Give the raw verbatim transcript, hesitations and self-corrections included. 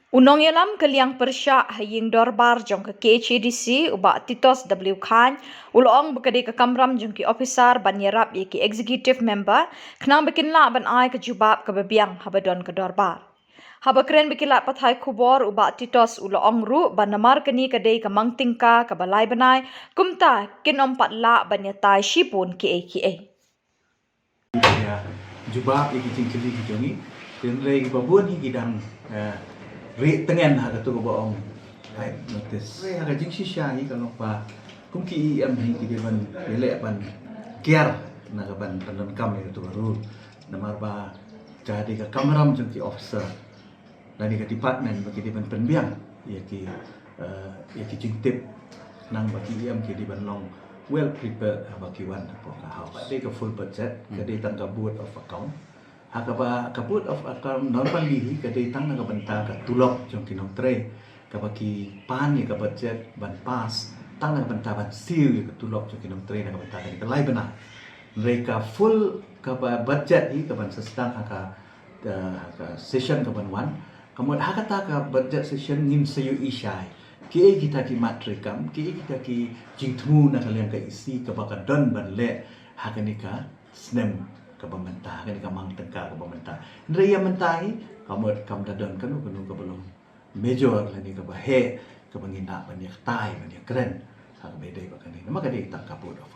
U nongïalam ka liang pyrshah ha ïing dorbar jong ka K H A D C, u Bah Titos W Khan, u la ong ba ka dei ka kamram jong ki ophisar ban ïarap ïa ki executive member khnang ba kin lah ban ai ka jubab kaba biang haba don ka dorbar. Haba kren bad ki lad pathai khubor, u Bah Titos u la ong ruh ba namar kane ka dei ka mang tyngka kaba lai bnai, kumta kin ym pat lah ban ïatai shibun kiei kiei. Ïa jubab ïa ki jingkylli ki jong ngi. Hynrei kiba bun hi ki dang, eh, rieh tngen ha kato kaba ong high notice. Hynrei ha ka jingshisha hi ka long ba kum ki E M hi ki dei ban ïaleh ban kiar na ka ban pyndonkam ïa kato ka rule. Namar ba ka dei ka kamram jong ki officer lane ka department ba ki dei ban pynbiang ïa ki, eh, ïa ki jingtip, khnang ba ki E M ki dei ban long well prepared haba ki wan hapoh ka House. Ka dei ka full budget, ka dei tang ka Board of Account. Ha kaba ka Board of Account normally hi ka dei tang na ka bynta ka tulop jong ki nongtrei, kaba ki pan ïa ka budget ban pass tang na ka bynta ban siew ïa ka tulop jong ki nongtrei na ka bynta kane ka lai bnai. Hynrei ka full kaba budget hi ka ban sa sdang ha ka, eh, ha ka session ka ban wan. Ka mut ha kata ka budget session ngin sa ïohi shai kiei kita ki mat treikam, kiei kita ki jingthmu na ka liang ka E C kaba ka don ban leh ha kane ka snem kaba mynta, ha kane ka mang tyngka kaba mynta. Hynrei ïa mynta hi ka mut kam da don kano kano kaba long major lane kaba heh kaba ngin lah ban ïa ktai ban ïa kren ha kaba ïadei bad kane. Namar ka dei tang ka Board of